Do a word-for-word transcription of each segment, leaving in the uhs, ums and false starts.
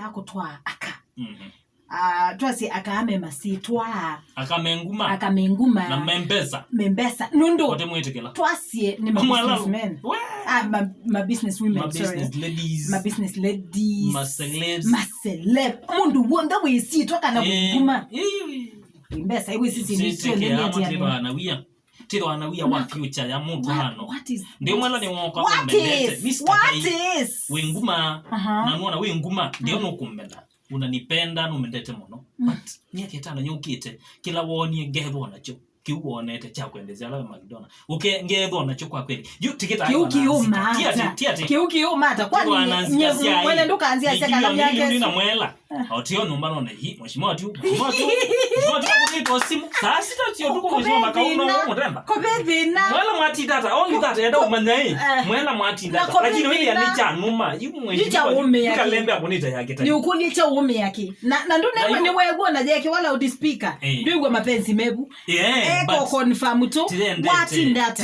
akũtwaa aka. Mhm. Ah, twasye aka me masitwa. Aka me nguma. Aka me nguma. Na me mbesa. Me mbesa. Nũndũ. Kote mwĩtĩkĩla. Twasye nĩ ma businessmen. We. Ah, ma, ma business women, sorry. Ma business ladies. Ma business ladies. Ma celebs. Ma celeb. Mũndũ w'onthe wĩ sitwa kana wĩ nguma. Ĩĩ. Wĩ mbesa, iwe sisi ni sio ndio ati. Tithwa na wia. Tithwa na wia wa future ya mũndũ ano. What is? Ndio mwana ni woka. What is? What is? Wĩ nguma. Aha. Na nuona wĩ nguma. Ndio nũkũmbenda. Unanipenda, nũmendete mũno. Mm. But myaka ĩtano yũkĩte, kĩla woonie ngethwa nakyo. Kĩu wonete kya kwendesya ala we McDonald. Ũke ngethwa nakyo kwa kweli. Yu tikita. Kĩu kĩũma ata? Ti ati, ti ati. Kĩu kĩũma ata? Kwani nye mwene ndũkanzia sya kana myaka ĩsu? Na mwela. Otio nyumba none hi, mheshimiwa tu, mheshimiwa tu. Mheshimiwa tu kũnĩtwa simu. Saa sita sio tuko mheshimiwa makauno mũtemba. Kũbe thĩna. Mwela mwatindata, only that enda umanya hii. Mwela mwatindata. Lakini wewe ni cha numa. Yu mheshimiwa. Yu kalembe akunita yake. Nĩ ũkũlye kya ũũmĩa kĩ? Na, na ndũnewa nĩ weguo na yeke wala uti speaker. Eh. Ndwĩgua mapenzi mevu. Yeah, eko but confirm tu. Watindata.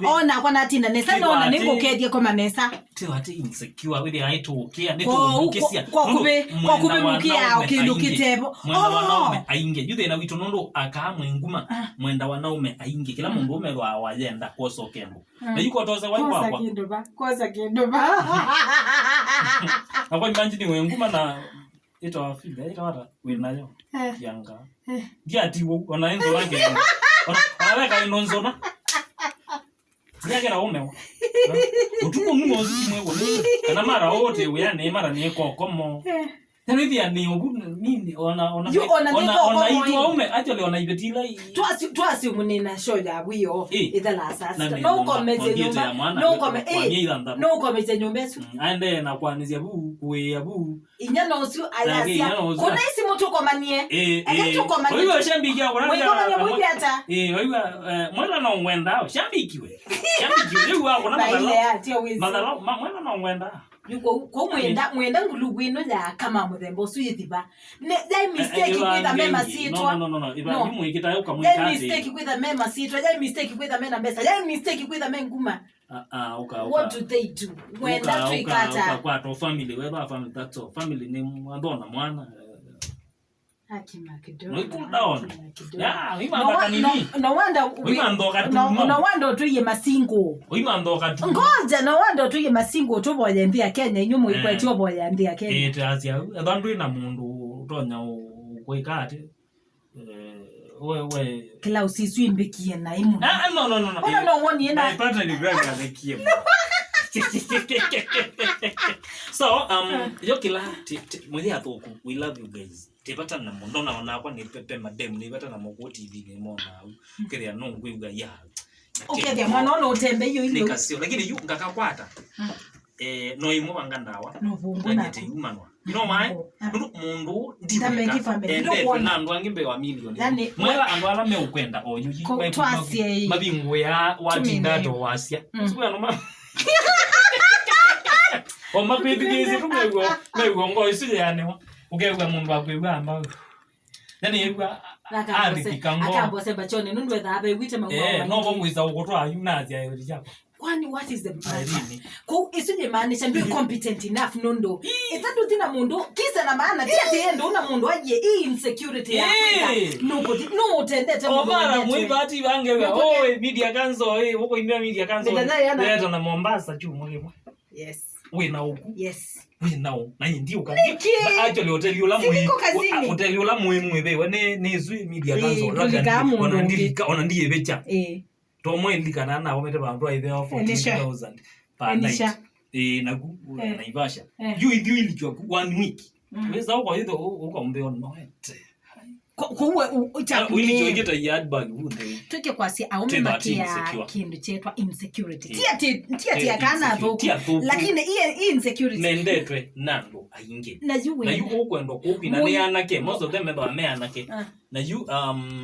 Ona kwa natinda nesa nona nĩngũkethie koma nesa. Tithwa ati insecure, wĩthĩa aitũkĩa, nĩtũkũkĩsya. Kwa kuve, kwa kuve mũkĩa o kĩndũ kĩtevo. Mwenda wanaume aingĩ. Yu thĩna witũ nũndũ akaa mwĩ nguma, mwenda wanaume aingĩ. Kĩla mũndũ ũmethwa wayenda kwosa ũkembo. Na yu kotosa wai kwakwa. Kosa kĩndũ va, kosa kĩndũ va. Akwa imagine wĩ nguma na ĩtawa figure, ĩtawa ata? Wĩ nayo. Eh. Yanga. Eh. Ndiatiwo, ona ĩnzona kĩndũ. Ona, ona weka ĩno nzona. Ndiakĩra ũmewa. Ũtukũ muo ũsu mwĩw'o. Kana mara wote wĩanĩ, mara nĩ kokomo. Eh. Nĩwĩthĩa nĩ ũvu, nini, ona, ona, ona itũ aume, actually, ona iveti ila i- Twasi-, twasiumu nĩ na show ya wio, eh, ĩthala sasa. No ũkomete nyũmba, no ũkome-, eh, no ũkomete nyũmba ĩsu. Mm, aendee na kwanĩsya vu, kũĩa vu. Inya no ũsu ayasya, inya no ũsu. Kuna isi mũtũkomanie. Eh, eke tũkomanie. Oiwa shambiki akona. Mwĩkomanie mwĩthĩ ata? Eh, oiwa, eh, mwela no ngwenda, shambikiwe. Shambikiwe, oiwa akona. Maile mathala. Ya, tia wizi. Mathala, ma-, mwela no ngwenda. Yu kũu, kũu mwenda, mwenda nguluvu ĩno ya kama mũthemba ũsu yĩthiva. Ne, yai mistake kwĩtha me masitwa. No, no, no, no. Iva, yu mwĩkĩta ũkamwĩka. Yai mistake kwĩtha me masitwa, yai mistake kwĩtha me na mbesa, yai mistake kwĩtha me nguma. Ah, ah, ũka, ũka. What do they do? Mwenda twĩkata. Ũka, ũka, kwa to family, whether family, that's all. Family nĩ mwana na mwana. Aki Makedonia. No, cool down. Aki Makedonia. Yeah, no wa-, no, no wonder we, no, no wonder ũtũie masingo. Ũima nthoka tu. Ngoja, no wonder ũtũie masingo, tũvoya nthĩ ya Kenya, inyu mũikwetio voya nthĩ ya Kenya. Eh, twasya, etha ndwĩ na mũndũ ũtonya ũ-, kwĩka atĩ, eh, we, we. Kĩla ũsiswĩmbĩkie na imũ. Ah, no, no, no, no. Ona no wonie na. My partner ni very athekie. So, um, yo kĩla, ti, ti, mwĩthĩ athũku, we love you guys. Tĩvatana namo, ndona onakwa nĩ pepe madem, nĩvatana namo kwa T V nĩ mona au. Kethĩa no ngwĩw'a ya. Ũkethĩa mwana ona ũtembe iyo ile. Nikasio, lakini yu ngakakwata. Eh, no imwe vanga ndawa. No vungu na. Nete yumanwa. You know why? Ndu mũndũ ndameki family. Ende na andũ angĩ mbee wa milioni. Yani, mwela andũ ala meũkwenda o yu. Twasye. Mavingũya watinda to wasya. Siku ya noma. O makwĩthukĩĩsye tu mew'o, mew'o ngoo isu yeanĩwa. Ũkew'a mũndũ akwĩw'a amba. Yani, ew'a arithika ngoo. Akambose mbachoni, nũndũ ethaa vew'ĩte maw'o. Eh, no vamwĩsa ũkũtwaa yu na asya ĩveti syakwa. Kwani what is the matter? Irene. Kũu isu yĩmaanisha ndwĩ competent enough nũndũ. Ĩĩ. Ĩta ndũthi na mũndũ, kisa na maana, ti atĩ yendo na mũndũ aye, ĩ insecurity ya kwĩtha. Ĩĩ. Nũkũthi, nũũtendete mũndũ. Omara, mwĩva ati vangewa. Nũkũthi. Oe, media council, eh, ũkũimbia media council. Mĩthenya yana. Leta na Mombasa, chuma kĩmwe. Yes. Wĩ na ũku. Yes. Wĩ na ũ. Na indi ũka. Nĩkĩ? Actually, hoteli ũla mwĩ. Siko kazini. Hoteli ũla mwĩ mwĩthĩwe nĩ, nĩ isu media council. Ĩĩ, ndũlika mũndũ ũngĩ. Ona ndilika, ona ndiĩvĩcha. Ĩĩ. To mweli kana na womete vandu aithe wa fourteen thousand per night. Elisha. Eh, naku, eh, Naivasha. Eh. Yu ithiũ ilichwa ku one week. Mm. Weza kwa hizo uka umbe onoete. Ko-, ko uwe u-, u-, cha ulicho ingeta ya bag vunde. Tuke kwasya aume makia kindu chetwa insecurity. Eh. Ti ati, ti ati akana insecurity. Athuku. Ti athuku. Lakini iye, iye insecurity. Nendetwe na andũ aingĩ. Na yu we. Na yu ukwendwa kukwina ni anake. Most of them eba me anake. Ah. Na yu, um,